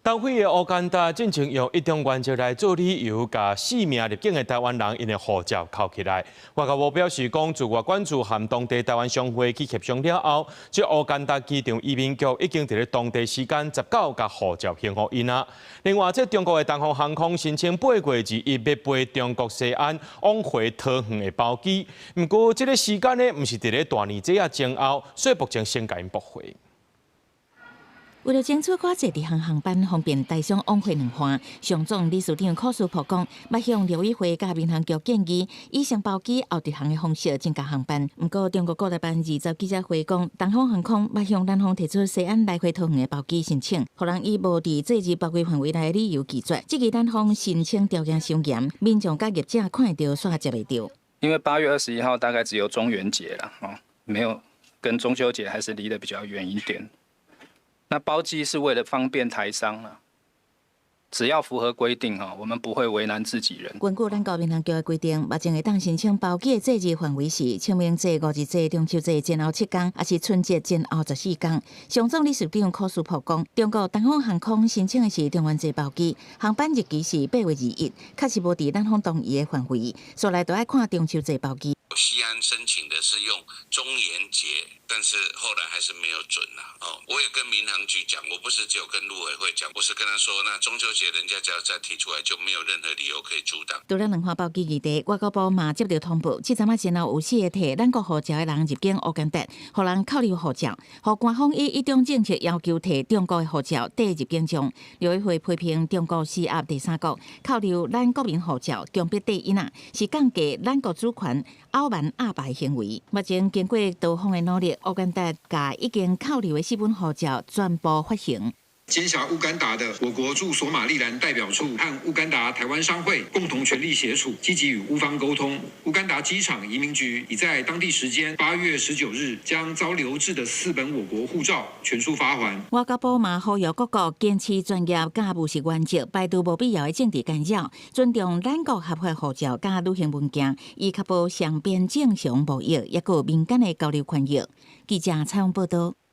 東非的烏干達進前用一中原則來做理由，共四名入境的台灣人𪜶的護照扣起來。外交部表示講，自外管處和當地台灣商會去協商了後，這烏干達機場移民局已經佇咧當地時間19共護照還予𪜶啊。另外，這中國的東方航空申請8月21欲飛中國西安往回桃園的包機，毋過這个時間呢，毋是佇咧大年節仔前後，所以目前先共𪜶駁回。為著爭取較濟直航航班，方便台商往回兩岸，商總理事長柯書博講，欲向陸委會佮民航局建議，以先包機後直航的方式增加航班。毋過，中國國台辦20記者會講，東方航空欲向南方提出西安來回桃園的包機申請，予人以無佇節日包圍範圍內的理由拒絕。這個南方申請條件傷嚴，民眾佮業者看會著煞接袂著。因為8月21號大概只有中元節啦，哦，沒有跟中秋節還是離得比較遠一點。那包機是為了方便台商啊，只要符合規定哈，我們不會為難自己人。根據咱國民航局的規定，目前會當申請包機的節日範圍是清明節、五日節、中秋節前後7天，抑是春節前後14天。商總理事長柯書博講，中國東方航空申請的是中元節包機，航班日期是8月21，確實無佇咱方同意的範圍，所以都愛看中秋節包機。西安申請的是用中元節，但是後來還是沒有准啦。哦，我也跟民航局講，我不是只有跟陸委會講，我是跟他說，那中秋節人家只要再提出來，就沒有任何理由可以阻擋。除了兩岸包機議題，外交部嘛接著通報，這陣仔前後有四个提咱國護照的人入境烏干達，予人扣留護照，予官方以一中政策要求提中國的護照綴入境中。陸委會批評中國施壓第三國，扣留咱國民護照，強迫綴印仔，是降低咱國主權、傲慢鴨霸行為。目前經過多方的努力，烏干達共已經扣留的四本護照全部發行。監轄烏干達的我國駐索馬利蘭代表處和烏干達台灣商會共同全力協助，積極與烏方溝通。烏干達機場移民局已在當地時間8月19日將遭留置的四本我國護照全數發還。外交部嘛呼籲各國堅持專業佮務實原則，排除無必要的政治干擾，尊重咱國合法護照佮旅行文件，以確保雙邊正常貿易，抑閣民間的交流權益。記者採訪報道。